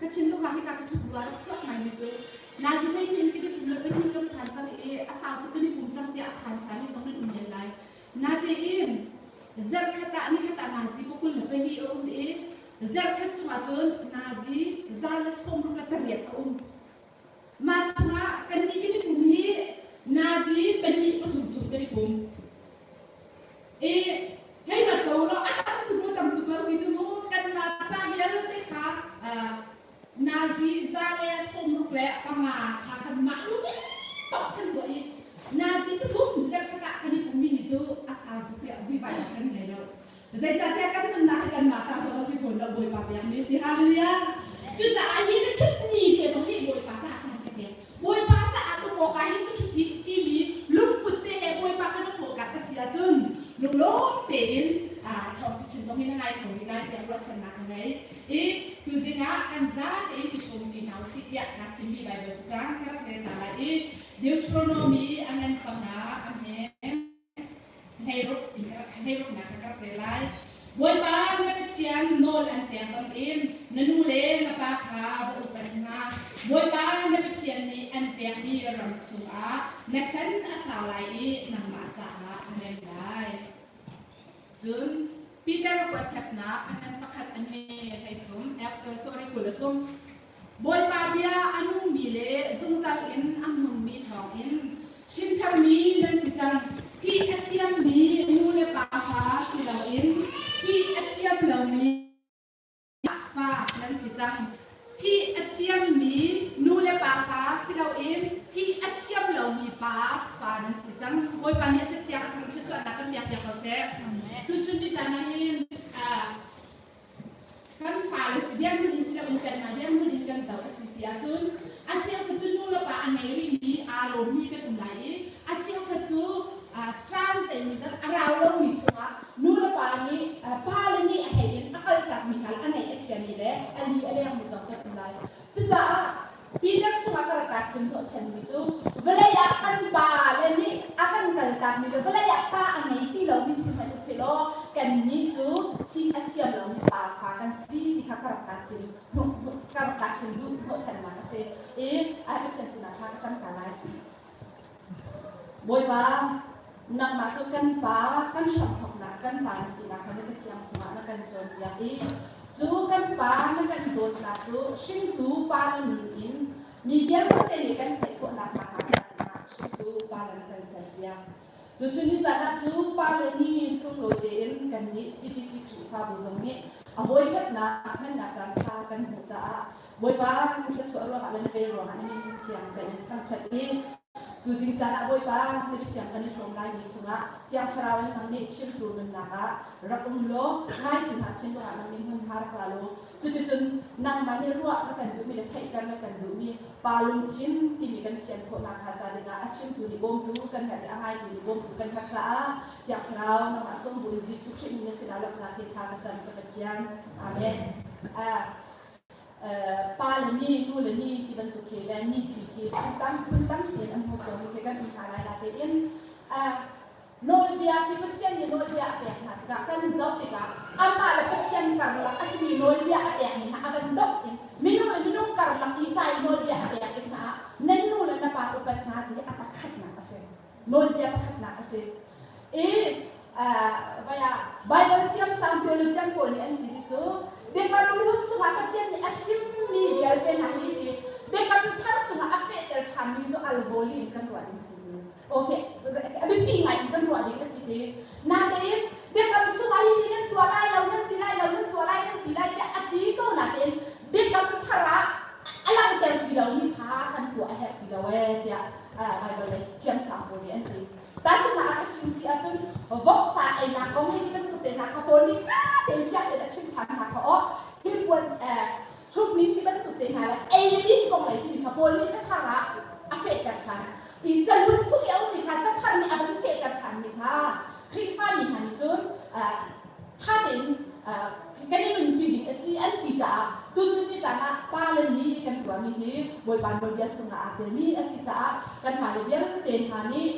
Ka thinlung ah hika ka ṭhut rua rak chuak ngaimi cu nazi hleihnih in kan i pum le pahnih kan phan cang i a sau tuk kan i pum cang tiah a phan sami zong nan um men lai. Natein zarhkhat ah nikhat ah nazi 22 a um i zarhkhat chungah cun nazi 168 a um. Mah chungah kannih kan i pum hi nazi pahnih pathum chung kan i pum. I hei rat ko law a tam tuk maw tam tuk lo ti cu mu kanmah ca vialte kha nazi 165 kha kanmah duhmi paoh kan tuah i nazi pathum zarkhat ah kan i pummi mi cu a sau tuk tiah vuivai kan ngei lo. Zeicahtiah kan nunnak hi kanmah ta zong a si fawn lo Bawipa pekmi a si. Hallelujah! Cucaah hi na ṭhutmi te zong hi Bawipa caah caan ka pek. Bawipa caah ka pawka hin ka ṭhut hi timi lungput te he Bawipa kha na fawhkat a si ahcun lunglawm tein thawngṭha chim zong hi na ngai kho rih lai tiah ruahchannak ka ngei. I tuzing ah kan za tein i hrawmṭi hna usih tiah kaa thimmi Baibal cacang ka rak rel hna lai i Deuteronomy a ngan panga a hme Hleiruknak ka rak rel lai. Bawipa na Pathian nawl an pek bangin na nu le na pa kha va upat hna. Bawipa na Pathian nih an pekmi ram chungah na chan a sau lai i nangmah caah a rem lai. Cun Peter kuatkhatnak a ngan pakhat a hme 13, sorry 23. Bawipa bia a nungmi le zungzal in a hmunmi thawngin hrintharmi nan si cang. Thih a thiammi nu le pa fa si loin thih a thiam lomi fa nan si cang. Thih a thiammi nu le pa fa si loin thih a thiam lomi pa fa nan si cang. Bawipa nih a cathiang a thang thluachuahnak kan pek piak ko seh. Tuchun ni caan ah hin Kan fale dirhmun in siloin kanmah dirhmun in kan zoh a si si ahcun a cheukhat cu nu le pa a ngei rihmi aa lawmmi kan um lai i a cheukhat cu caan zeimawzat a rau lomi chungah nu le pa nih pale nih a hlei in a kaltakmi hna le a ngaih a chiami le a li a lengmi zong kan um lai. Cucaah Peter chungah ka rak kaa thim hnawhchanmi cu vawlei ah kan pa le nih a kan kaltakmi le vawlei ah pa a ngei ti lomi si hmanh usih law kannih cu thih a thiam lomi pa fa kan si ti kha ka rak kaa thim ka rak kaa thim duh hnawhchannak a si i Pathian sinah thla ka cam ta lai. Bawipa, nangmah cu kan Pa, kan hramthawknak kan Pa na sinak kha na Cathiang chungah na kan cawnpiak i cu kan Pa na kan dawtnak cu hringtu Pa na nun in mi vialte nih kan theih khawhnak hnga caah hringtu Pa na kan serpiak. Tuchun ni caan ah cu pa le ni sunglawi tein kannih CBC Khrihfabu zong nih a voikhatnak hmannak caan ṭha kan hmuh caah Bawipa na thluachuah ruangah le na vel ruangah na min thiang kan in thangṭhat i tuzing caan ah Bawipa na biathiang kan i hrawm laimi chungah Thiang Thlarau in nang nih chimtu nunnak ah rak um law ngaitu hna thinlung ah nang nih hmunhma rak la law cuticun nangmah nih ruah na kan duhmi le theihter na kan duhmi pa lungthin timi kan fian khawhnak hnga ca dingah a chimtu nih bawmtu kan herh i a ngaitu nih bawmtu kan herh caah Thiang Thlarau nangmah sawm buin Jesuh Khrih min na sinah lawmhnak he thla ka cam ka Pathian. Amen. Uh, pa le ni, nu le ni ti bantuk khi le ni timi khi phun tam phun tam tein an hmu cio mi khi kan um hna lai la tein nawlbia khi Pathian nih nawlbia a pek hna tikah kan zoh tikah amah le Pathian karlak a simi nawlbia a pekmi hna a van dok in minung le minung karlak i ca i nawlbia a pek tik hna ah nan nu le na pa upat hna ti a pakhatnak a si. Nawlbia pakhatnak a si. I vai ah Bible thiamsang theologian pawl nih an timi cu biakam hlun chungah Pathian nih a chimmi vialte hna hi ti biakam thar chungah a fehter ṭhanmi cu alvoli in kan ruah ding si. Okay, a biapi ngai in kan ruah ding a si ti. Natein biakam chungah hi nan tuah lai lo, nan ti lai lo, nan tuah lai, nan ti lai tiah a ti ko natein biakam thar ah a langhter ti lomi kha kan tuah a herh ti lo ee tiah Bible lei thiamsang pawl nih an ti. Tahchunhnak ah ka chim si ahcun voksa einak kong hei ti bantuk te hna kha Paul nih ṭha tein fiang tein a chim ṭhan hna kha aw thilpuan hrukning ti bantuk te hna le ei le din kong lei timi kha Paul nih cathar ah a fehter ṭhan. I cahlun chung i a ummi kha cathar nih a van fehter ṭhanmi kha Khrihfa mi hna nih cun ṭha tein kan i nunpi ding a si an ti caah tuchun ni caan ah pa le ni kan tuahmi hi Bawipa nawlbia chungah aa telmi a si caah kan fale vialte hna nih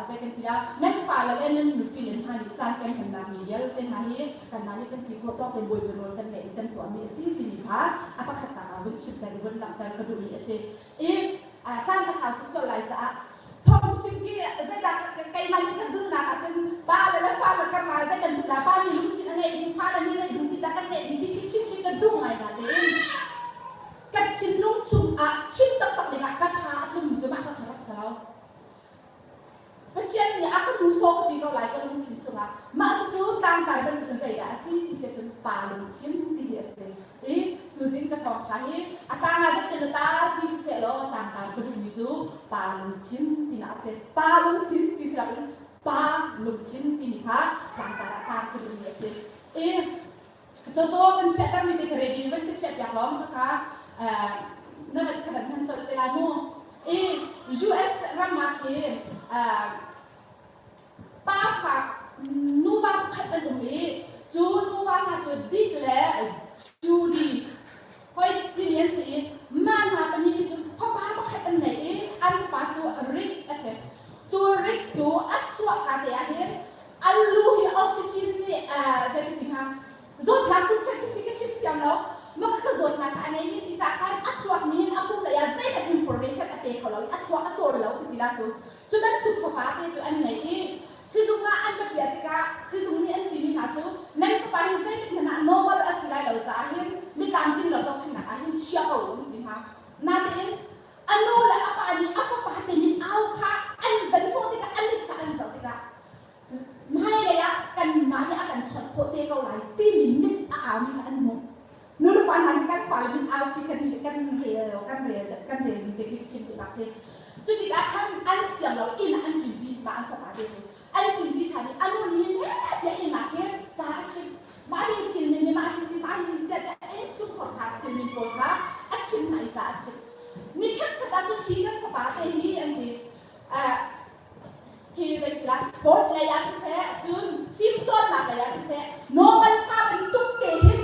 zei kan ti ah nan fale le nan nupi le hna nih caan kan hmannak mi vialte hna hi kanmah nih kan ti khawh tawk in Bawipa nawl kan ngaih i kan tuahmi a si timi kha a pakhatnak ah vun chim. chimter i vun langhter ka duhmi a si. I caan a sau tuk sual lai caah thawng chim khi zeidah keimah nih kan duhnak ahcun pa le le fa le kar ah zei bantuk dah pa nih lungthin a ngeih ding fa le nih zei lungthin dah kan ngeih ding ti khi chim khi ka duh ngai natein kan thinlung chungah chim taktak dingah ka tha a tlum cu mah kha ka rak si lo. Pathian nih a ka duh sawh ka ti ko lai ka lungthin chungah. Mah cucu tlangtar bantukin zeidah a si ti si cun pa lungthin ti hi a si. I tuzing ka thawngṭha hi a tlang ah zeitin na tar ti si sehlaw tlangtar ka duhmi cu pa lungthin tinak a si. Pa lungthin ti si loin pa lungthin timi kha tlangtar ah tar ka duhmi a si. I cucu kan chiahtermi te ka ready van ka chiahpiak lawng kha na van ka van hman colh te lai mu. I US ram ah khin pa fa nuva pakhat an um i cu nuva hna cu Dick le Judy Hoyt timi an si i mah hna pahnih nih cun fapa pakhat an nei i an fapa cu Rick a si. Cu Rick cu a chuahka te ah hin an lu hi oxygen nih zeitin ti hnga zawtnak phun khat khi si ka chim thiam lo mah ka zawtnak kha a ngeimi si caah khan a thluak nih hin a pum lei ah zeihmanh information a pe kho lo i a thluak a cawl lo ka ti la cu cu bantuk fapa te cu an ngei i sizung ah an va piah tikah sizung nih an timi hna cu nan fapa hi zeitik hmanh ah normal a si lai lo caah hin mi tlamtling lo zohkhenhnak ah hin chia ko an ti hna natein a nu le a pa nih a fapa te min au kha an van hmuh tikah a mit kha an zoh tikah Hmailei ah kanmah hi a kan chawnh khawh te ko lai timi mit a aumi kha an hmuh. Nulepa hna nih kan fale min au khi kan kan rel kan rel kan relmi te khi ka chim duhnak si. Cu tikah khan an siang lo inn ah an ṭinpi mah an fapa te cu an ṭinpi ṭhan i a nu nih hin heh tiah inn ah khin ca a chimh. Mah hi thil min hi mah hi si mah hi si tiah innchungkhar kha thil min pawl kha a chimh hna i ca a chimh. Nikhat khat ah cun hi kan fapa te hi an ti. Khi zeitilah sport lei ah siseh cun fimcawnnak lei ah siseh normal fa bantuk te hin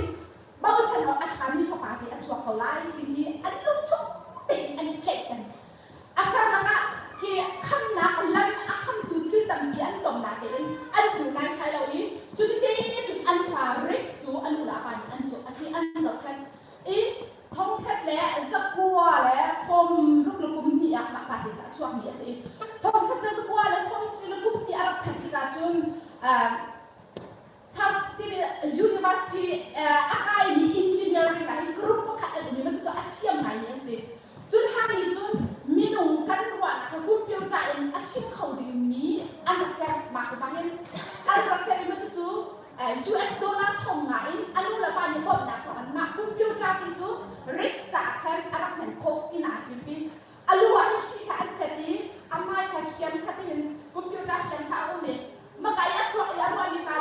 bochan awk a ṭhami fapa te a chuak ko lai ti hi an lungchung tein an i tlaih peng. A karlak ah khi khamnak lam a khamtu thil tampi an tong natein an hmu naisai lo i cuti cun an fa risk cu a nu le a pa nih an cawh a khi an zohkhenh i thongkhat le zakua le sawm ruk le kum hnih ah mah ka te a chuakmi a si i thongkhat le zakua le 70 le kum hnih a rak phanh tikah cun Tufts timi university a kaimi engineering ah hin group pakhat an um i cucu a thiam ngaimi an si. Cun hna nih cun minung kan ruahnak kha computer in a chim kho dingmi an rak ser mah kum ah hin an rak ser i cucu US dollar thong nga in a nu le pa nih bawmhnak thawng in mah computer ti cu risk caah khan a rak hman khawh ti na ṭim i a lu ah hin hri kha an ṭet i a hmai kha siam kha tihin computer siam kha a um i maka i a thluak i a ruahmi kha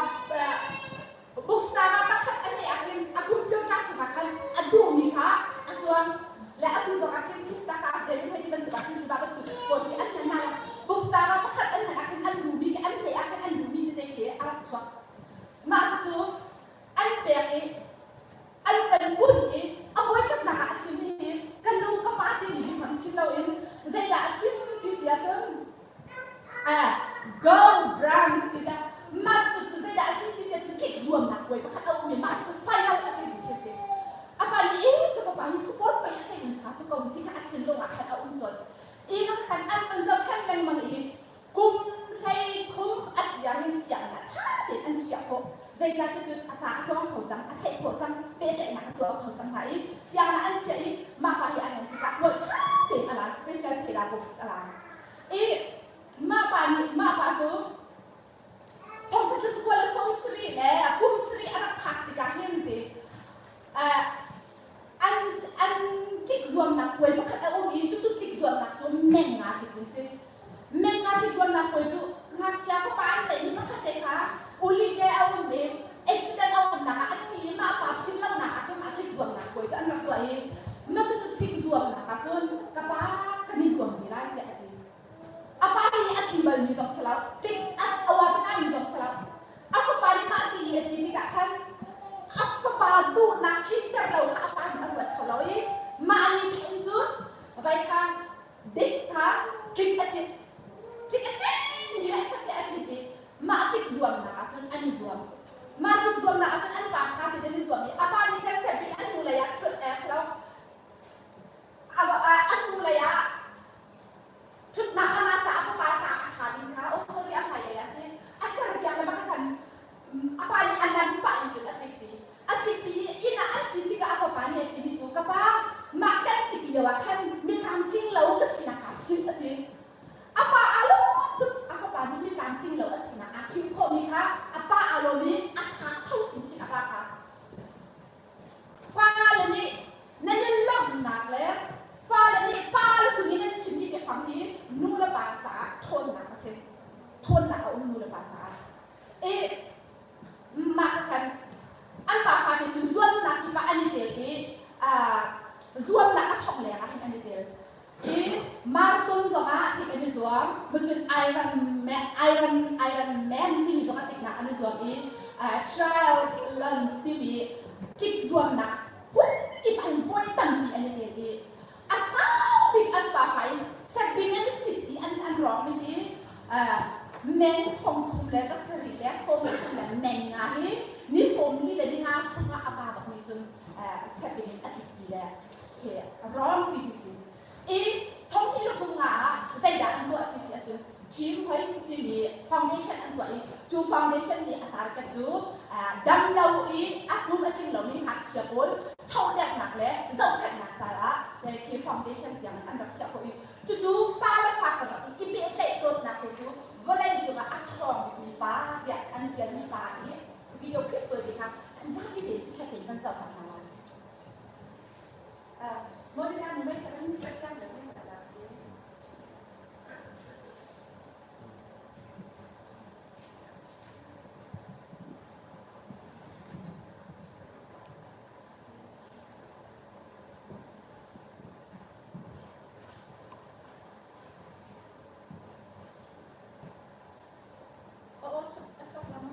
bookstore ah pakhat an neih ah khin a computer cungah khan a duhmi kha a cuang le atu zong ah khin pistaka zei hei ti bantuk ah khin cuba bantuk pawl hi an hman hna bookstore ah pakhat an hman ah khin an duhmi an neih ah khin an duhmi tete khi a rak chuak mah cucu an pek i an kan bunh i a voikhatnak ah a chim hi ka nu ka pa timi biafang chim loin zeidah a chim ti si ahcun Go Browns ti seh mah cu cu zeidah a si ti seh cu tlik zuamnak puai pakhat a um i mah cu final a si ti khi a si. A pa nih i ka fapa hi sport pei a si in sa tu ko ti kha a thinlung ah khan a um colh. I khan an van zohkhenh lengmang i kum 13 a si ah hin sianginn ah ṭha tein an chiah khawh. Zeicahtiah cun a ca a cawng kho cang, a theih khawh cang, pehtlaihnak a tuah kho cang hna i sianginn ah an chiah i mah pa hi a ngan tikah hmual ṭha tein a la, special pedagogic a la. I mah pa nih mah pa cu thongkhat le zakua le 70 le kum sarih a rak phak tikah hin ti an an tlik zuamnak puai pakhat a um i cucu tlik zuamnak cu meng nga tlik ding si meng nga tlik zuamnak puai cu ngakchia fapa an tlaihmi pakhat te kha ulite a um i accident a umnak ah a thi i mah pa philh lonak ah cun a tlik zuamnak puai cu an rak tuah i mah cucu tlik zuamnak ah cun ka pa kan i zuam ve lai tiah a ti. A pa hi a thi balmi zong si lo, tlik a awatanami zong si lo. A fapa nih mah ti i a ti tikah khan a fapa duhnak tlinter lo kha a pa nih a ruat kho lo i mah nih khin cun vai kha dik kha tlik a cit. Tlik a cit mi he a chat le a cit i mah tlik zuamnak ah cun an i zuam. Mah tlik zuamnak ah cun an pa kha ti an i zuam i a pa nih khan sep in an hnulei ah ṭhut eh a si lo. Cun Iron Man, Iron, Iron Man timi zong a tliknak an i zuam i triathlons timi kip zuamnak phun kip an voi tampi an i tel i a sau bik an pafa in setbing an i chit i an an rawng mi hi meng 30 le 7 le 13 le meng nga hi ni 40 le ni nga chungah a pa bak nih cun setbing in a tlik le he rawng mi si i thongni le kum nga ah zeidah an tuah ti si ahcun Team Hoi timi foundation an tuah i cu foundation nih a target cu dam lo i a kum a tling lomi ngakchia pawl ṭhohlernak le zohkhenhnak caah khi foundation tiang an rak chiah khawh i cucu pa le fa karlak i pehtlaih dawtnak te cu vawlei cungah a ṭhawng bikmi pa tiah an ṭialmi pa i video clip tawi te kha an zapi tein cikhat tein kan zoh hna lai. Monica, mumbai ka kan kan kan Oo, chok lang mo.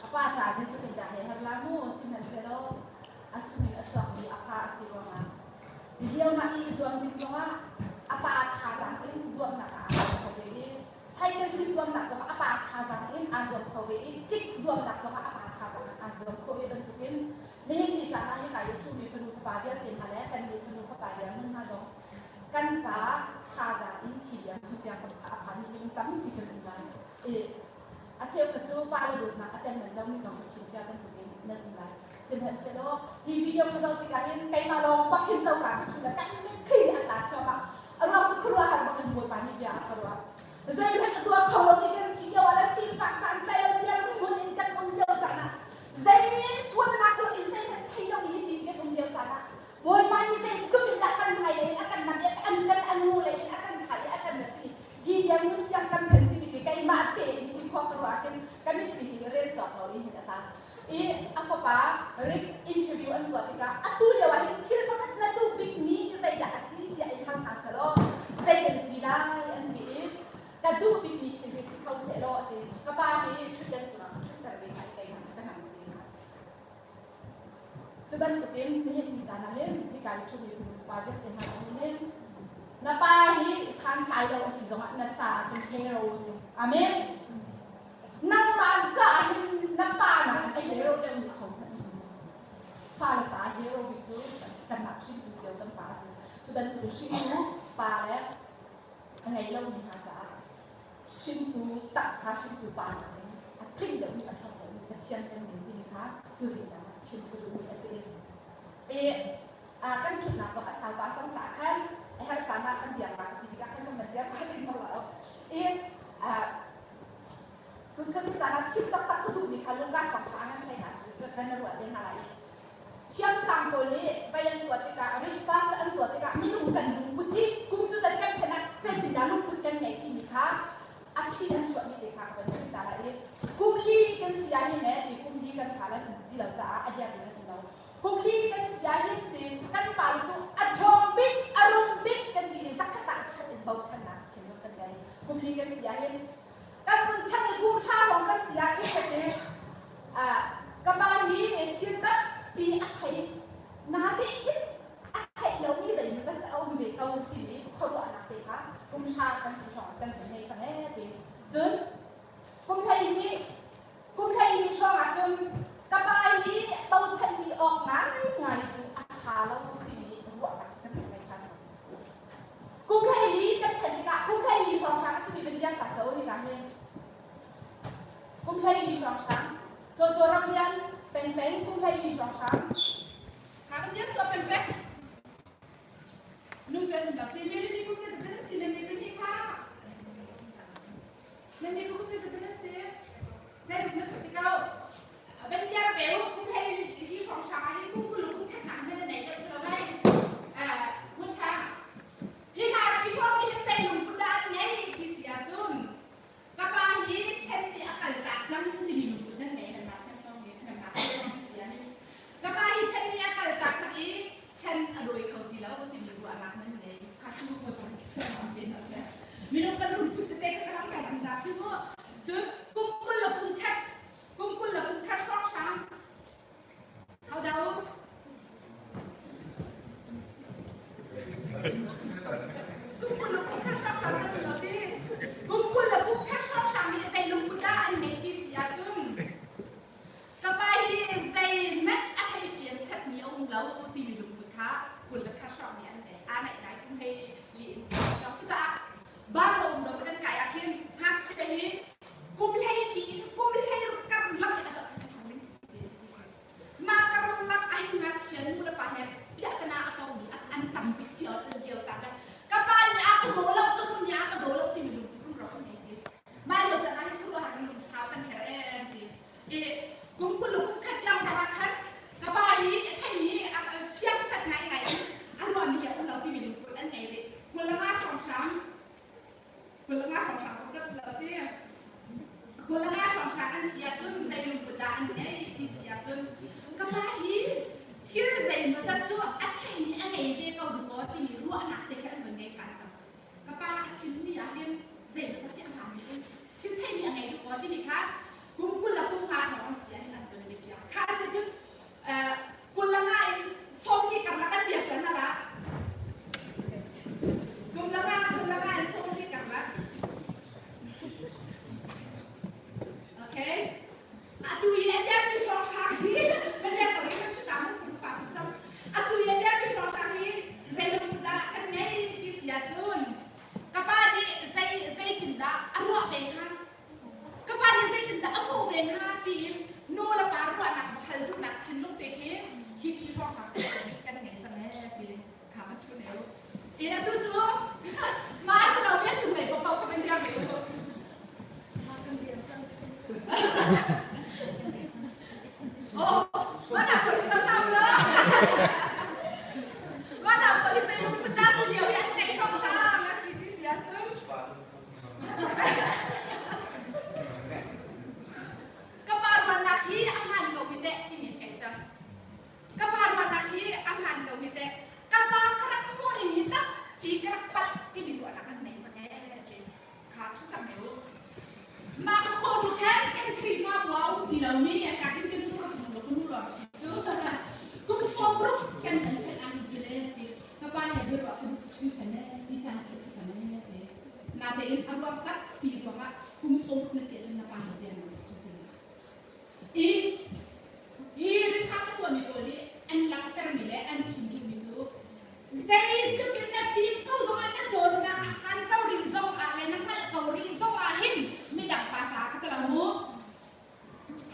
A pa ca zeitluk in dah hei har la mu, sihmanhsehlaw a chungin a chuakmi a fa a si ruangah ti lio ah i zuam ding zongah. Cycle ci zuamnak zongah a pa thazaang in aa zuam kho ve i tlik zuamnak zongah a pa thazaang in aa zuam kho ve bantukin nihin ni caan ah hika i ṭhumi fanu fapa vialte hna le kan nu fanu fapa vial hna zong kan pa thazaang in hi liang hi tiang kan kha a phan i minung tampi kan um lai. I a cheukhat cu pa le dawtnak a tem nan lomi zong ka chim cia bantukin nan um lai. Sihmanhsehlaw hi video ka zoh tikah hin keimah lawng bak hin coka ka ṭhu le kan mitthli a tla thluahmah. A ruang cu khuaruahhar bak in Bawipa nih bia a ka ruah. Zeihmanh a tuah kho lomi kan si lio ah le sifak santlai lo rianhmun in kan um lio caan ah zei sualnak lo i zeihmanh thei lomi hi tiin kan um lio caan ah Bawipa nih zeitluk in dah kan hmailei in a kan nam i an kan a hnulei in a kan thlah i a kan ratpi hi rianhmun tiang kan phen timi khi keimah tein hi khua ka ruah ahkhin ka mitthli hi rel cawk lo in hin a tla. I a fapa Rick's interview an tuah tikah atu lio ah hin thil pakhat na duh bikmi zeidah a si tiah in hal hna selaw zei kan ti lai an ti i ka duh bikmi thil hi si kho sehlaw a ti. Ka pa hi ṭhutdan cungah ka ṭhutter ve hna i keimah ka nang ti hna. Cu bantukin nihin ni caan ah hin hika i ṭhumi pa vialte hna zong nih hin na pa hi santlai lo a si zongah na caah cun hero a si. Amen. Nangmah caah hin na pa nakin a hero deuhmi a hohmanh an um lo. Fale caah hero bik cu kanmah hringtu cio kan pa a si. Cu bantukin hringtu pa le a ngei lomi hna caah hringtu taksa hringtu pa nakin a tling deuhmi a ṭhawng deuhmi Pathian kan ngei timi kha tuzing caan ah chim ka duhmi a si. I kan ṭhutnak zong a sau pah cang caah khan a herh caan ah kan diar la ka ti tikah khan kan van diar pah ti lo. I Tuchun ni caan ah chim taktak ka duhmi kha lungka thawngṭha a ngan hlei hna cu kan ruah te hna lai i thiamsang pawl nih vei an tuah tikah research an tuah tikah minung kan lungput hi kum cu zat kan phen ah zeitindah lungput kan ngei timi kha a phi an chuahmi te kha ka van chim ta lai i kum li kan si ah hin ti kum li kan fa lan um ti lo caah a bia ding a ti lo kum li kan si ah hin ti kan pa cu a ṭhawng bik a rum bik kan ti i zakhat ah zakhat in bochannak thinlung kan ngei kum li kan si ah hin kan chan i kum hra lawng kan si ah khin ka ti ka pa hi thil tampi a thei natein a theih lomi zeimawzat cu a um ve ko timi khuaruahnak te kha kum hra kan si hrawng kan vun ngei cang ee ti cun kum 12 kum 12 hrawng ah cun ka pa hi bochanmi awk ngaingai cu a ṭha lo timi ruahnak kan ngei ṭhan cang Kum 14 kan phanh tikah kum 14 hrawnghrang a simi van biak tak ko hika hin. Kum 14 hrawnghrang. Caw ram lian peng peng kum 14 hrawnghrang. Kha kan biak tuah peng peng. Nu cun lo ti mi ni kum se nan si nan ni ni kha. Nan ni kum se nan si. Nan nan si ko. Van biak ve u kum 14 hrawnghrang ah hin kum kul kum khat nak nan nei deuh si lo mei. Eh mun tha. Hi hna hri-hrawm nih hin zei lungput dah an ngeih ti si ahcun ka pa hi chen nih a kaltak cang timi lungput nan ngei nanmah chen hrawng nih nanmah hrawng si ahhin ka pa hi chen nih a kaltak cang i chen a dawi kho ti lo timi ruahnak nan ngei kha cu bawipa nih chen am te hna seh minung kan lungput tete kha ka lang kan dah si mu cun kum 20 le kum khat kum 20 le kum khat hrawng hrang Ho dah um? Kum 20 le kum khat hrawnghrang kan um lo ti. Kum 20 le kum khat hrawnghrang nih zei lungput dah an ngeih ti si ahcun ka pa hi zei met a thei fian setmi a um lo timi lungput kha 21 hrawng nih an ngei. Aa naih ngai kum hei li in hrawng. Cucaah bar lo um lo kan kai ah khin ngakchia hi kum 14 in kum 16 karlak i a zoh kan hang ding mah karlak ah hin ngakchia nu le pa he piahtana a tongmi an tam bik cio lio caan le ka pa nih a ka daw lo ka nu nih a ka daw lo timi lungput rumro kan ngei ti mah lio caan ah hin khuaruahhar kan lung sau kan herh em ti i kum 20 kum khat tiang zong ah khan ka pa hi a theimi fiang sat ngai ngai in a ruahmi he um lo timi lungput an ngei rih 25 hrawnghrang 25 hrawnghrang zong kan lo ti 25 hrawnghrang an si ahcun zei lungput dah an ngei ti si ahcun ka pa hi thil zeimawzat cu a theimi a ngei ve ko dukaw timi ruahnak te khi an vun ngei ṭhan cang ka pa a chimmi ah hin zeimawzat hi a hmaanmi thil theimi a ngei dukaw timi kha kum 20 le kum nga hrawng an si ahhin an vun i fiang kha si cun 25 in 40 karlak kan biak kan hala kum 25 25 in 40 karlak. thinlung te khi hi ṭhi hrawng hna kan ngei cang ee ti kha ka ṭhu ne u. E atu cu mah a si lo mi a chunglei paohpaoh kha kan biak ve u. Oh, mana poli tam tam lo. Mana poli zei lung pata tu lio hi an nei hrawng hang a si ti si ahcun. Ka pa ruahnak hi a hmaan ko hi teh timi theih cang. Ka pa ruahnak hi a hmaan ko hi teh. Ka pa ka rak hmuh ning hi tak ti ka rak palh timi ruahnak an nei cang ee ti kha thu cang ne u. Mah ka khaw nu khan kan Khrihfabu a um ti lomi a ka in kan cu chung lo nu lawng si cu. Kum 60 kan kan phet ang cu le ti ka pa he biaruah kan hringhran ee ti caan khi a si cang ee ti. Natein a ruang tampi ruangah kum 60 na si ahcun na pa he bia na ruah kho ti lo. I hi risa ka tuahmi pawl nih an langhtermi le an chim duhmi cu zeitluk in na fim ko zongah na cawnnak a san ko rih zongah le na hngalh ko rih zongah hin midang pa caah ka ti lo mu.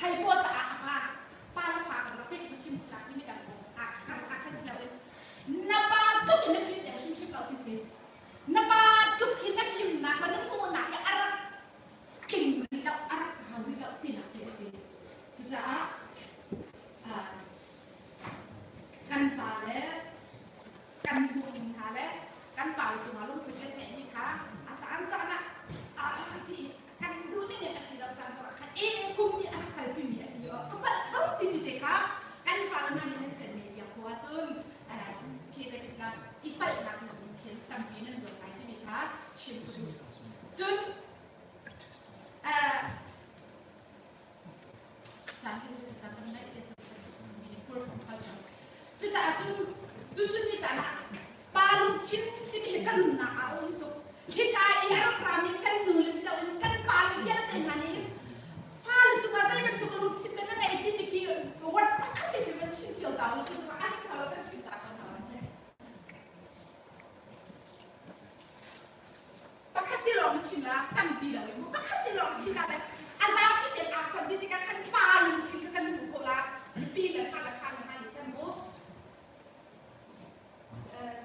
Hei paw caah a pa pa le fa ka rak ka chim la si midang kong a khan si loin na pa tluk in na fim deuh hrimhrim lo ti si. Na pa tluk hi na fimnak le na hmuhnak hi a rak tling rih lo, a rak kau rih lo tinak khi a si. Cucaah kan pa le kan hmuhning hna le kan pa le cungah lungput kan ngeihmi kha a caan caan ah ti kan duh ning in a si lo caan zongah khan e kum nih a rak kalpimi a si o ka palh kho timi te kha kan fale hna nih nan kan ngeih piak ko ahcun khi zeitindah i palhnak lam in khin tampi nan luat lai timi kha chim ka duh. Cun caan khi zeitindah kan ngeih te cu Cucaah cun tuchun ni caan ah pa lungthin timi hi kan nunnak ah a um tuk. Hika i a rak rami kan nu le si loin kan pa le vialte hna nih hin fale cungah zei bantuk lungthin dah na ngei timi khi word pakhat te van chim cio ta u a si lo kan chim ta ko hna. Pakhat ti lawng na chim la tampi lo mu pakhat ti lawng na chim la le a zapi te aa fonh dih tikah khan pa lungthin kha kan hmuh khawh la pi le fa le fa le hna nih kan mu.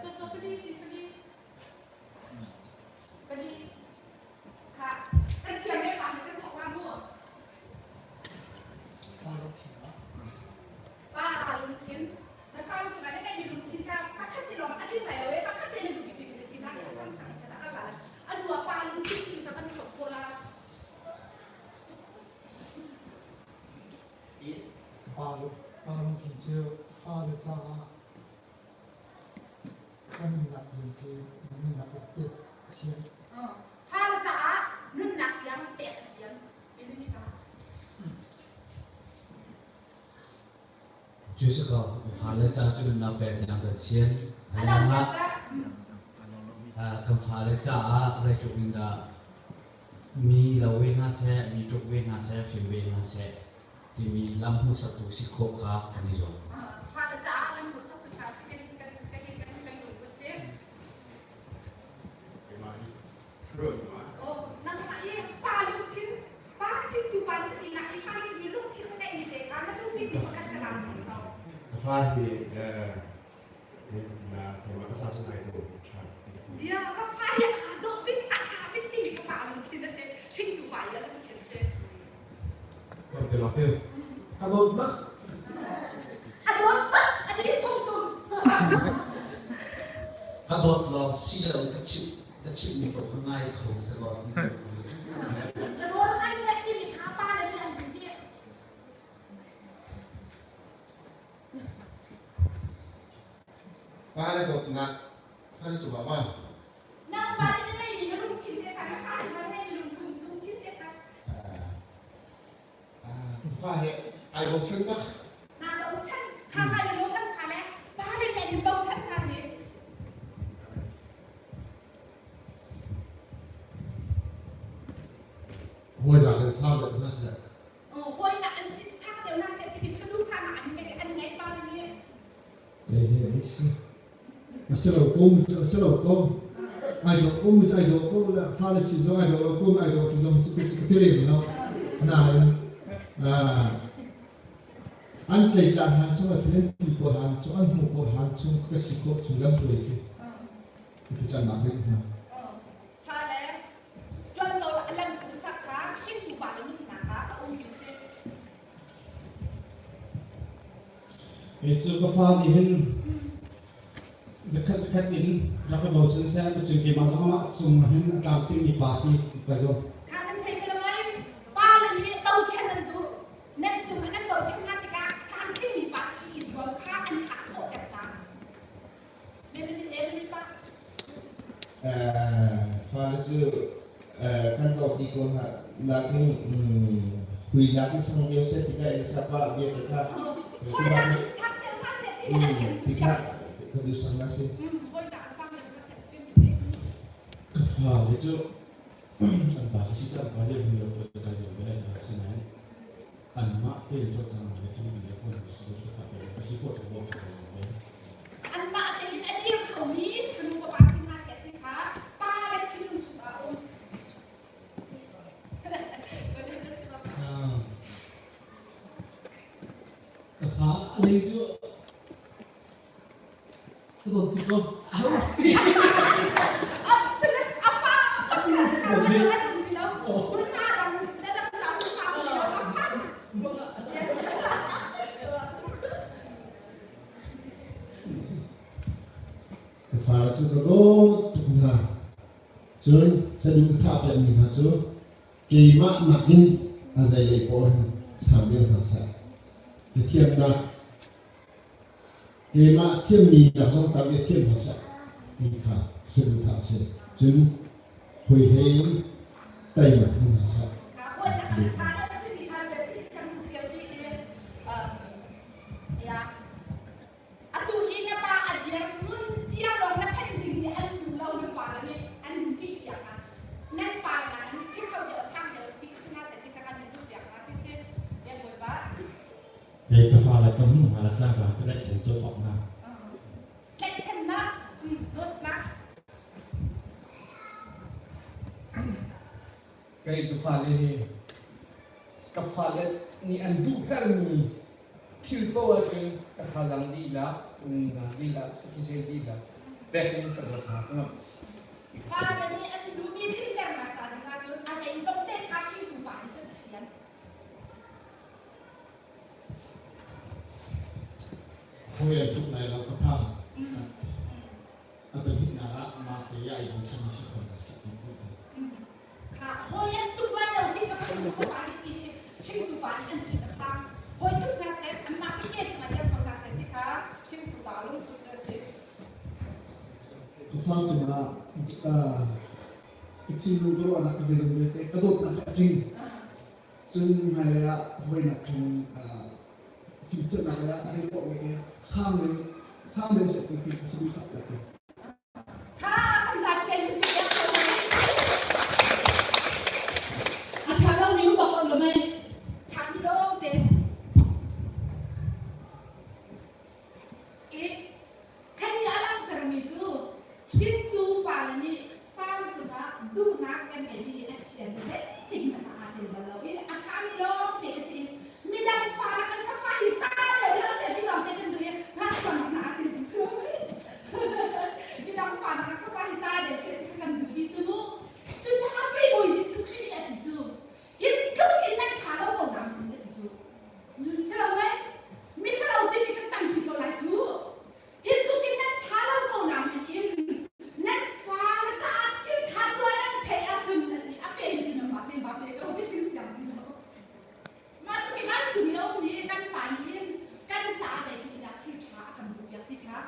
Cucu pali si suli pali kha kan chia me pa kan thawk la mu. Pa lungthin na fa lu cungah na ngeihmi lungthin kha pakhat te lawng a tling lai lo e pakhat te na duh bik na chim lai a chang chang kha kal la a nu pa lungthin ti kha kan thawk khawh la. Pa pa lungthin cu fale caah kan nunnak ning khi na nunnak in pek a si. Fale caah nunnak tiang pek a si. Cu si ko, fale ca cu nunnak pek tiang kan sian. A lengah kan fale caah zeitluk in dah mi lo ve hna seh, mi tluk ve hna seh, fim ve hna seh timi lam hmuhsaktu si khawh kha kan i zuam. Fale caah lam hmuhsaktu ṭha si kan kan kan kan kan lung si. Oh, nangmah i pa lungthin pa hringtu pa na sinak i pa cu lungthin na ngeihmi te kha na duhmi ti pakhat ka lam chin ko. Ka fa hi na keimah ka ca cun ai dawh ṭha. Ya, ka fa hi aa dawh bik, a ṭha bik timi ka pa lungthin a si. Hringtu pa i a lungthin a si. Te lawng te. Ka dawt bak. A dawt bak, a ding tung tung. Ka dawt lawng si lo ka chimh ka chimhmi paoh kha ngai kho sehlaw ti ka duh. Ka dawt ngai seh timi kha pa le nih an duh dih. Pa le dawtnak fale cungah ma? Nangmah nih na ngeihmi na lungthin te kha na fa cungah na ngeihmi lungthin te kha. Fa he ai bochan bak. Naa bochan. Kha ngai le kan fa le pa le nih min bochan hna nih. Hawinak in sang deuh hna seh. Hawinak in si sang deuh hna seh timi saduhthahnak an ngeih an ngeih pa le nih. Kei hi a si. A si lo ko mi cu a si lo ko. Ai dawh ko mi cu ai dawh ko le fale si zong ai dawh lo ko mi ai dawh ti zong cu ka ti lem lo. Nain An tleitlang hlan chung a thil an ti kawl hlan chung an hmuh kawl hlan chung ka si khawh chung lamhruai khi ka cannak rih hna. Fale ṭuanvo a lam sak kha hringtu pa le nunnak ah a um tu si. Kei cu ka fa nih hin zakhat zakhat in rak ka bochan seh cun keimah zong amah cung ah hin a tlamtlingmi pa si ka zum. Kha nan thei ko lo mei? Pa le nih bochan nan duh. Nan cung ah nan bochan hna tikah tlamtlingmi pa si i zuam kha an kha a thawhter hna. Fale cu kan dawt dih ko hna nakin hui nakin sang deuh seh ti kha sapa bia te kha ti kha ka duh sang na si. Ka fale cu an pa ka si cang pa le hmun lo ko kai zo ve lai ta sinain anmah tein cawlcanghnak le thil le kong si ko tha pe ka si khawh chung bawm cu kai zuam ve. Anmah tein a dir khomi fanu fapa si hna seh ti kha pa le thinlung chungah a um. Ka pa a lei cu ka dawt tik ko. Absolute apa Ka fale cu ka dawt tuk hna. Cun saduh ka thah piakmi hna cu keimah nakin a zeilei paoh hin sang deuh hna seh. Ka thiamnak Keimah thiammi nak zong tam i a thiam hmasa ti kha saduhthah a si. Cun hawi hlei in teimak hmu hna seh. Atu hi na pa a dir nun tiang lawng na phanh ding nih an duh lo na pa nih an ṭih piak ah nan pa na an si kho deuh sang deuh ti si hna seh ti kha kan in duh piak hna ti si ya bawipa Kei ka fale ka hmuh hna le cangka ka tlaihchan cawk awk hna. Tlaihchannak, dawtnak. Kei ka fale hi ka fale nih an duh hermi thil paoh ahcun ka thazaang dihlak, ka nunnak dihlak, ka thisen dihlak pek in ka dawt hna ka ngamh. Fale nih an duhmi tlinternak ca ding ahcun a zeizong te kha hringtu pa nih cun a sian. Hawi an tuk lai lo ka phang. A pahnihnak ah mah te ai bochan si ko na si ti ko. Kha hawi an tuk lai lo hi ka phun ko pa nih ti hringtu pa nih an thin a phang. Hawi tuk hna seh anmah te ke cungah dir ko hna seh ti kha hringtu pa lungput cu a si. Ka fa cungah ka thinlung ka ruahnak ka zeizong vialte ka dawtnak a tling. Cun hmailei ah hawinak khin fimcawnnak lei ah zei paoh lei sang deuh sang deuh seh ti khi ka saduhthah piak ko. Kha kan zapi lei piak ko. A ṭha lo ning bak lo mei. Ṭha mi lawng te. I Khan nih a langhtermi cu hringtu pale nih fale cungah duhnak kan ngeihmi hi a chia mi zeitin hmanh ah aa tel bal lo i a ṭhami lawngte a si i midang fa nak an ka fa hi ta le hlah seh ti lawngte kan duh i ngakchuahnak hna aa tel cu cu midang fa nak an ka fa hi ta le seh ti kha kan duhmi cu mu cucaah pei Bawi Jesuh Khrih nih a ti cu hi tluk in nan ṭha lo ko na a ti cu si lo mei mi ṭhalo timi kan tampi ko lai cu hi tluk in nan ṭha lo ko na in nan fale caah thil ṭha tuah nan theih ahcun a ti a pe mi cu nangmah te ma pe ko mi chim siang ti lo mah tluk in vancung i a ummi kan pa nih hin kan caah zeitluk in dah thil ṭha a kan duh piak ti kha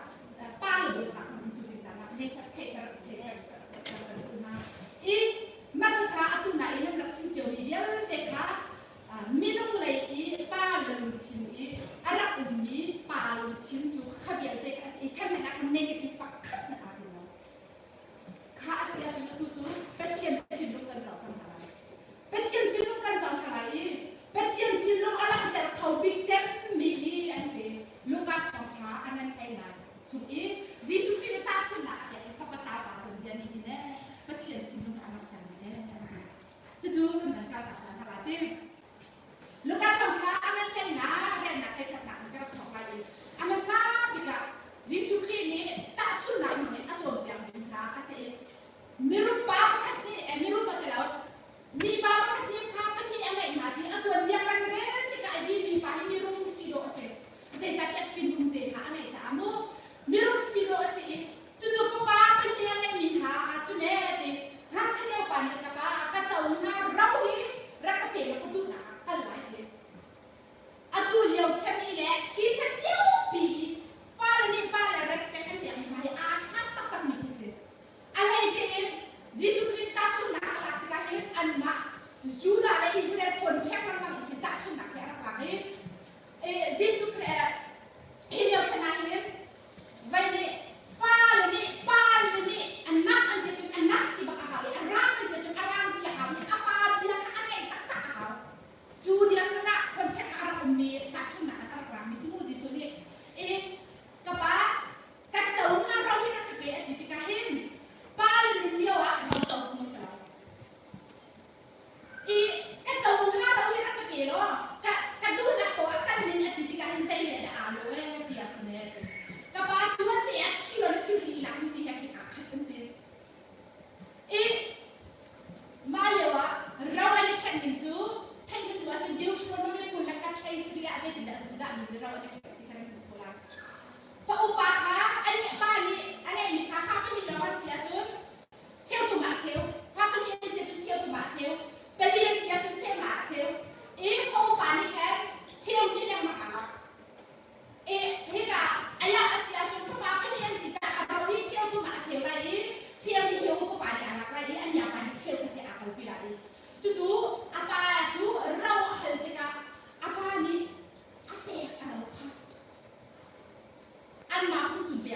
pa le dawtnak in tu zing caan ah mesa theihter theihter kan duh hna i mah kha atu nain nan rak chim ciomi vialte kha minung lei i pa le lungthin i a rak ummi pa lungthin cu kha vialte kha a si i kha hmanh ah khan negative pakhat hmanh aa tel lo. Kha a si ahcun atu cu Pathian thinlung kan zoh cang hna lai. Pathian thinlung kan zoh hna lai i Pathian thinlung a langhter kho bik cemmi hi an ti. Luka thawngṭha a nan ei lai chung i Jesuh Khrih nih tahchunhnak a pek i fapa tlau pa tuanbia nih hin ee Pathian thinlung a langhtermi ee an ti. Cucu kan van kal tak hna la ti. Luka thawngṭha a ngan hlei na riannak hlei khatnak.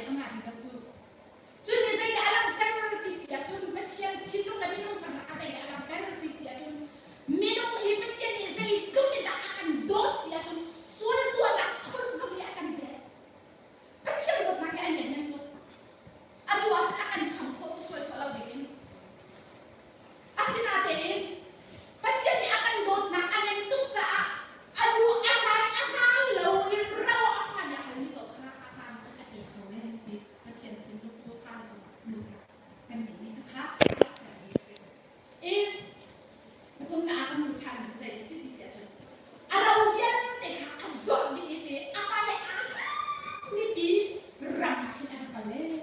a ngai lo cu. Cun mi zeidah a langhter ti si ahcun Pathian thinlung le minung karlak a zeidah a langhter ti si ahcun minung hi Pathian nih zeitluk in dah a kan dawt ti ahcun sual tuahnak thol zong nih a kan pek. Pathian dawtnak hi a lianngan tuk. A duh ahcun a kan kham khawh cu sual tuah lo dingin. Asinain Pathian nih a kan dawtnak a ngan tuk caah a duh a caan a zai lo in ro a phan i a halmi zong kha a pa nih cun a pek ko ee ti Pathian thinlung cu fale cungah lungthin kan ngeihmi kha a si. I pathum na ah kan hmu ṭhanmi cu zei a si ti si ahcun a ro vialte kha a zawt dih i ti a pa he aa mipi ram ah hin an kal ee ti.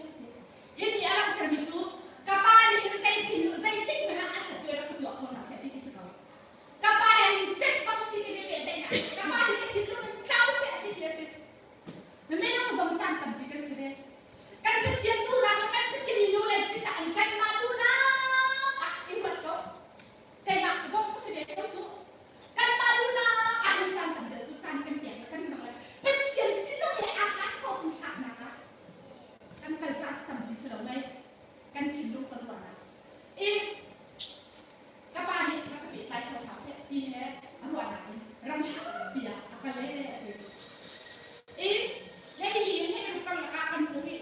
Hi nih a langhtermi cu ka pa nih hin zeitin zeitik hmanh ah a satuai rak ka tuah kho hna seh ti khi si ko. Ka pa he hin cet bak si timi pehtlaihnak ka pa nih ka thinlung in tlau seh ti khi a si. Minung zong caan tampi kan si ve. Kan Pathian duhnak le kan Pathian i nu le chitak in kanmah duhnak ah i ruat ko. Keimah zong ka si ve ko cu. Kanmah duhnak ah hin caan tam deuh cu caan kan pek le kan hmang le Pathian thinlung he aa hlat ko cun hlatnak ah kan kal caan tampi si lo mei kan thinlung kan ruahnak. I ka pa nih rak ka pehtlai kho hlah seh ti he a ruahnak in ram hlangpi ah a kal ee a ti. I hei in hei ruk karlak ah kan hmuh i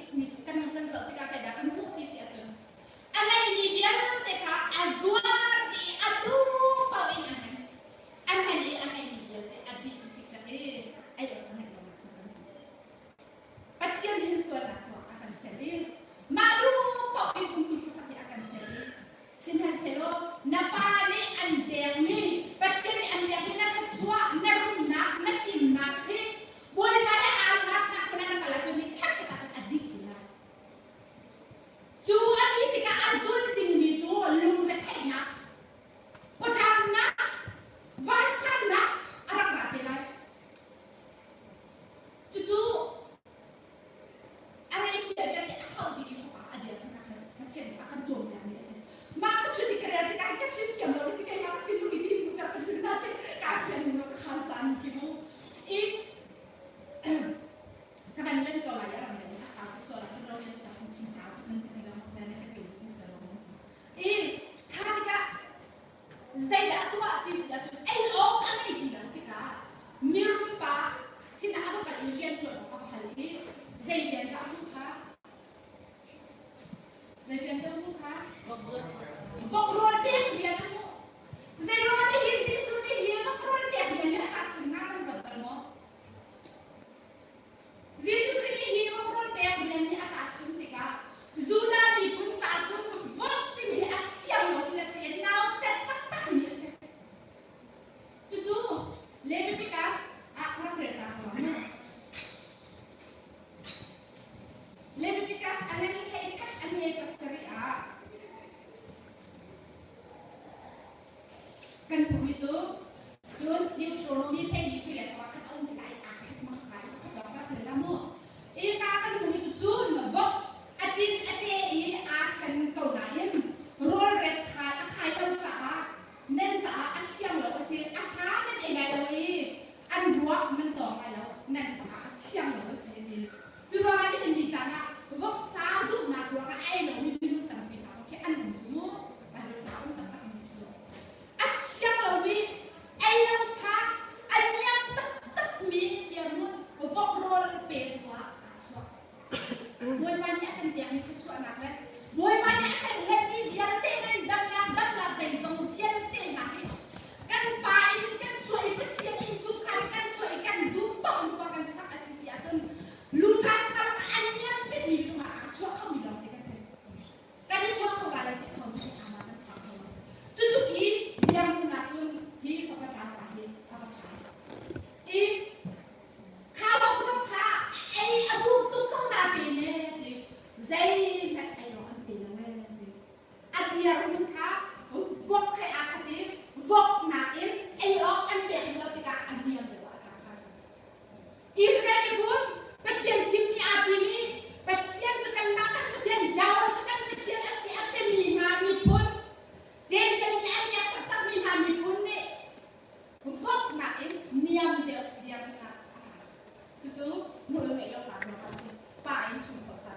kan kan zoh tikah zeidah kan hmuh ti si ahcun a ngeimi vialte kha a zuar i a duh paoh in a hman. A hman i a ngeimi vialte a dih cikcek i ei awk a ngeih lo nak kan hmuh. Pathian hin sualnak tuah a kan ser i mah duh paoh in umtu khuasak hi a kan ser i Sihmanhsehlaw na pa nih an pekmi Pathian nih an pekmi na thluachuah, na rumnak, na fimnak hi Bawipa he aa hlatnak hmun ah na kal ahcun ni khat ahcun a dih ti lai. Cu a ti tikah a zul dingmi cu lungretheihnak, pawṭamnak, vansannak a rak ra te lai. Cucu A ngaihchia vialte a hau bik i fapa a dir hna khan Pathian nih a kan cawnpiakmi a si. Mah ka chun i ka rel tikah ka chim thiam lo si keimah ka thinlung i tin ka ka hun na te ka fian ning ka khan san ki mu. I ka van len ko lai a ram len a sau tu sual ah cun ro len cha chim sau tu nan ti lo na ne ka pe ni so lo. I kha tikah Zeidah a tuah ti si ahcun ei awk a ngei ti lo tikah mirum pa sinah a va kal i rian ṭuan awk a va hal i zei rian dah a hmuh kha? Zei rian dah a hmuh kha? Vok rawl pek rian a hmuh. Zei ruangah dah hi Jesuh nih hi vok rawl pek rian hi a tahchunh hnga kan ruat bal maw? Jesuh Khrih nih hi vok pek rian hi a tahchunh tikah Judah miphun caah cun vok timi hi a thiang lomi a si i nautat taktakmi a si. Cucu Leviticus ah rak rel ta ko mu. Leviticus a ngan hlei khat a nge pasarih ah Kan hmuhmi cu cun Deuteronomy 14 khui le sawah khat a um tikah aa khat mak kai pakhat lawng ka rak la mu. Ika kan hmuhmi cu cun vok a tin a ṭe i aa ṭhen ko nain rawlret khai a khai lo caah nan caah a thiang lo a si. A sa nan ei lai lo i an ruak nan tawng lai lo nan caah a thiang lo a si a ti. Cu ruangah nihin ni caan ah voksa zumhnak ruangah a ei lomi minung tampi hna zong khi an um cu mu. Bible ca um taktakmi si cu. A thiang lomi, ei lo sa, a niam taktakmi dirhmun vok rawl petu ah aa chuah. Bawipa nih a kan pekmi thluachuahnak le Bawipa nih a kan hlenmi vialte kan damnak damnak zeizong vialte hna hi kan pa in kan chuah i Pathian innchungkhar in kan chuah i kan duh paoh in khua kan sak a si si ahcun lutan sang an niam bikmi minung ah aa chuah khomi lawngte kan si. Kan i chuah kho lai lo ti kho mi ama kan phak kho lo. Cutluk i dirhmun ahcun hi fapa tlau pa hi a va phan. I kha bawk kha ei a duh tuk ko na te ne ti zeihmanh ei lo an pe lo ee ti. A dirhmun kha vok he aa khat i vok nakin ei awk an pek lo tikah a niam deuh ah a tlak ṭhan. Israel miphun Pathian thimmi aa timi Pathian cu kanmah kan Pathian Jehovah cu kan Pathian a si a timi hna miphun Gentile nih an iak taktakmi hna miphun nih vok nakin niam deuh dirhmun ah a tlak. Cucu nawl ngeih lo nak ruangah a si. Pa in chungkhar kha.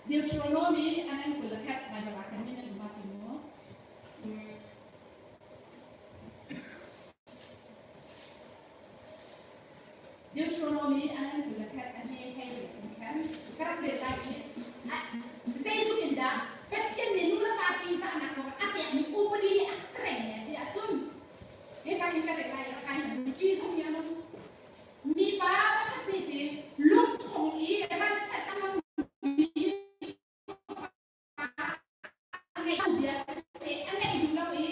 Deuteronomy an an 21 Baibal ah kan min an um ahcun mu. Deuteronomy an an 21 an he hei in khan ka rak rel lai i zeitluk in dah Pathian nih nu le pa ṭihzahnak kong a pekmi upadi nih a strength ne ti ahcun hika hin ka rel lai rak kai ṭih zong nih a Mipa pakhat nih ti lungkhong i ralchat a hmangmi a ngeih bia siseh a ngeih duh lo i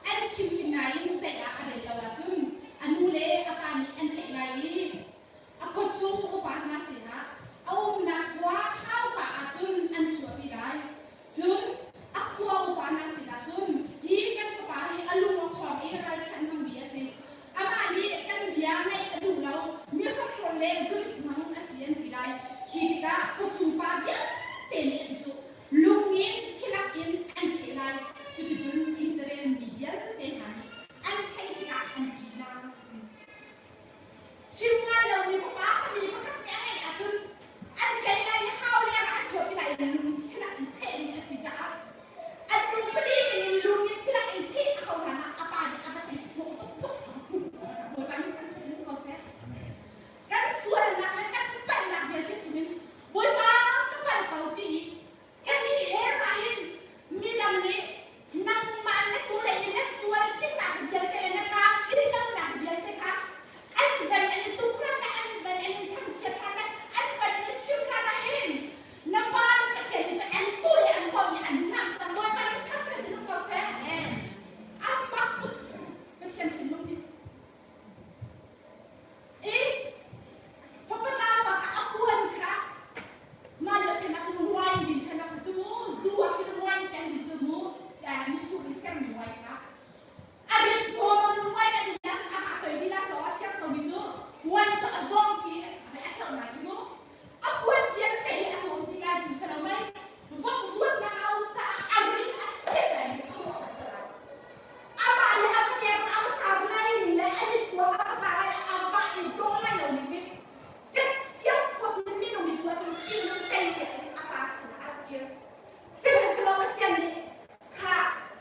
an chimhring nain zei ah a rel lo ahcun a nu le a pa nih an tlaih lai i a khuachung upa hna sinah a umnak khua hauka ahcun an chuahpi lai. Cun a khua upa hna sinah cun hi kan fapa hi a lung a khawng i ralchanh hmangmi a si. Amah nih kan bia ngaih a duh lo, mi hrokhrawl le zurit hmang a si an ti lai. Khi tikah khuachung pa vialte nih an i cuh. Lung in thilak in an cheh lai. Cuticun Israel mi vialte hna nih an theih tikah an ṭih lai. Chim ngai lomi fapa kha mi pakhat nih a ngeih ahcun an tlaih lai i hau leng ah an chuahpi lai i lung in thilak in cheh ding a si caah an lungpali ning in lung in thilak in cheh a hau hlan ah a pa nih a va tlik hnawh zokzok a va hmuh. Bawipa nih kan ṭhat ko seh. Kan sualnak le kan palhnak vialte chungin Bawipa ka palh ko ti i Kan i her ahhin midang nih nangmah na hnulei in na sual ṭhitnak vialte le na tlamtlin lonak vialte kha an van an i tuk hlan le an van an in thangchiat hlan le an van an i chim hlan ahhin na pa le Pathian nih cun an kuh le an bawmh i an ngamh cang. Bawipa nih thangṭhat in um ko seh. A mak tuk Pathian thinlung hi. I fapa tlangpa kha a puan kha mah lio chan ah cun wine din chan ah si cu mu zu ah khin wine khi an din cu mu mitsur in sermi wine kha a rit huam wine a din ahcun a hah toi dih la caw a thiang ko mi cu wine cu a zawng khi a thlauh lai khi mu.